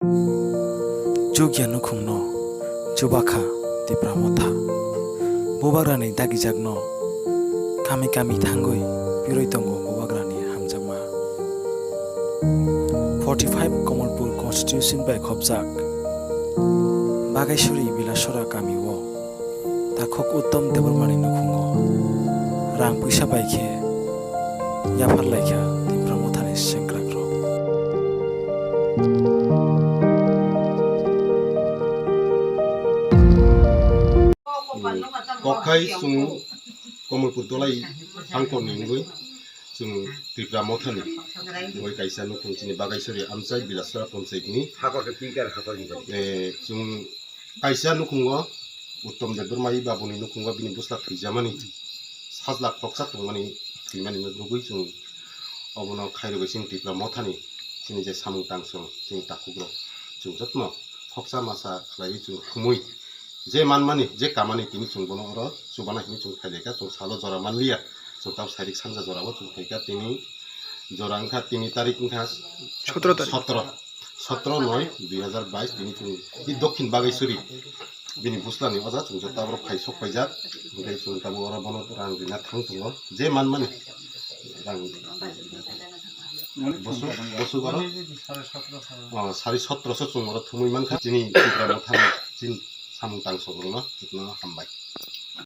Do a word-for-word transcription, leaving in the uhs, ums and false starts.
Chukya nukhungno chubakha Tipra Motha. Bubagrani dagijakno kami kami thangwi pirwi tongo Bubagrani hamjakma. Forty five Kamalpur constituency bai khopjak Bagaisuri Bilasora kamio takhuk Uttom Debbarmani nukhungo rang puisa bai khe yapharlaikha Tipra Mothani sengkrakrok. Kokhai chwng Kamalpur Dolai Hangkorni wngwi chwng Tipra Mothani wngwi kaisa nukhung chini Bagaisuri amchai Bilasora Panchayatni, eh, chwng kaisa nukhungo Uttom Debbarma babuni nukhungo bini bwsla thwijamani sajla khoroksa tongmani thwimani rwgwi chwng obono khairogwi chini Tipra Mothani chini je samung tangso chini takhukrok chwng jotono khoroksa masa khlaiwi chwng thumwi je manmani je kamani tini chwng bono oro chubana hinwi chwng phailaikha, chwng salo jora manliya, chwng tamo sairik sanja jorao chwng phaikha tini jora wngkha tini tarik wngkha sotro tarik. Sotro, sotro noi dui hazar bais tini chwng i Dokhin Bagaisuri bini bwslani oja chwng joto aborok phai sok paijak, hwnkhe chwng tabuk oro bono rang rina thang tongo je manmani rang bosuk, bosuk oro, oh, sari sotro so chwng oro thumwi mankha chini Tipra Mothani chini samung tangsokrokno jotono hambai.